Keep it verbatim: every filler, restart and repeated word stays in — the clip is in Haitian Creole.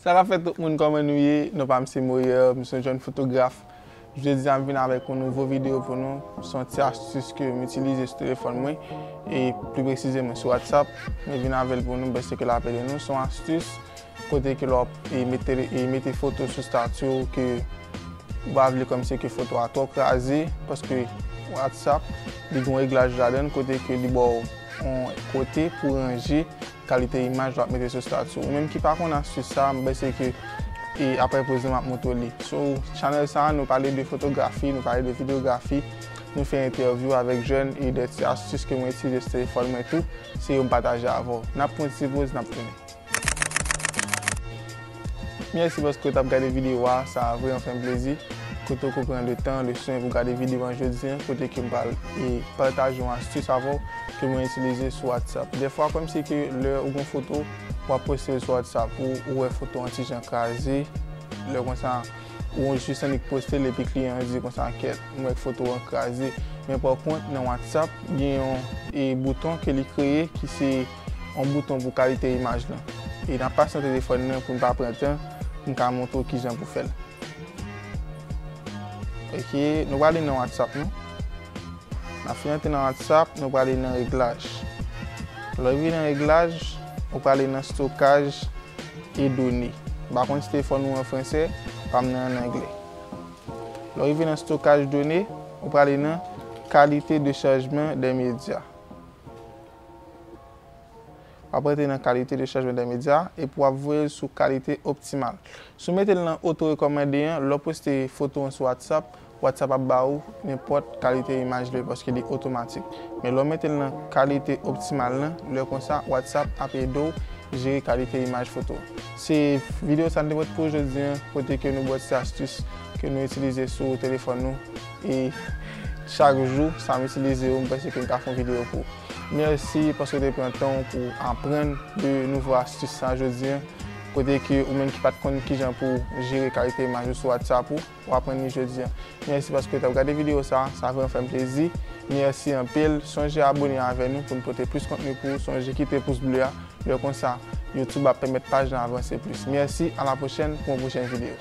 Sa k ap fèt tout moun, kòman nou ye? Non pa m se Moyer, m se yon jèn fotograf. Jodi a m vin avèk yon nouvo videyo pou nou. Se yon ti astis ke m itilize sou telefòn mwen, e pli presizeman sou WhatsApp. Mwen vin avè l pou nou, m panse ke l ap ede nou. Se yon astis kote ke lè w ap, e, mete, e, mete foto sou stati w ke ou pa vle kòmsi ke foto a twò kraze, paske WhatsApp, li gen yon reglaj ladan l kote ke li ba w yon kote pou ranje kalite imaj w ap mete sou stati w. Ou menm ki pa konn astis sa, m panse ke, e, apre poz la m ap montre w li. Sou chanèl sa a, nou pale de fotografi, nou pale de videyografi, nou fè entèvyou avèk jèn e de ti astis ke mwen itilize sou telefòn mwen tou, se yo m pataje avè w. N ap pran yon ti poz, n ap tounen. Mèsi paske w t ap gade videyo a, sa vrèman fè m plezi. Kote w pran le tan, le swen pou gade videyo an jodi a, kote ke m pral, e, pataje yon astis avè w ke mwen itilize sou WhatsApp. Dèfwa, kòmsi ke lè ou gen foto, w ap poste l sou WhatsApp, ou, ou wè foto an ti jan kraze, lè konsa, ou jis annik poste l epi kliyan an di konsa, kèt, m wè foto an kraze. Men pa kont, nan WhatsApp, gen yon, e, bouton ke li kreye ki se yon bouton pou kalite imaj lan. E n ap pase nan telefòn nan pou n pa pran tan, pou n ka montre w kijan pou fè l. Ok, nou prale nan WhatsApp nou. N ap fin antre nan WhatsApp, nou prale nan reglaj. Lè w rive nan reglaj, ou prale nan stokaj e done. M pa konn si telefòn ou an fransè, pa m nan an anglè. Lè w rive nan stokaj done, ou prale nan kalite de chajman dè medya. W ap rantre nan kalite de chajman dè medya epi w ap voye l sou kalite optimal. Si w mete l nan oto rekòmande an, lè w poste foto an sou WhatsApp, WhatsApp ap ba ou nenpòt kalite imaj li paske li otomatik. Men lè w mete l nan kalite optimal lan, lè konsa WhatsApp ap ede w jere kalite imaj foto. Se videyo sa n te pote pou jodi an, kote ke nou ba w ti astis ke nou itilize sou telefòn nou. E chak jou, sa m itilize yo, m panse ke m ka fè yon videyo pou ou. Mèsi paske w te pran tan w pou w aprann de nouvo astis sa jodi an. Kote ke ou menm ki pa t konn kijan pou w jere kalite imaj ou sou WhatsApp ou, w aprann li jodi an. Mèsi paske w t ap gade videyo sa, sa vrèman fè m plezi. Mèsi anpil. Sonje abone avè nou pou n pote plis kontni pou ou. Sonje kite pous ble a. Lè konsa, YouTube ap pèmèt paj lan avanse plis. Mèsi, a la pwochèn pou yon pwochèn videyo.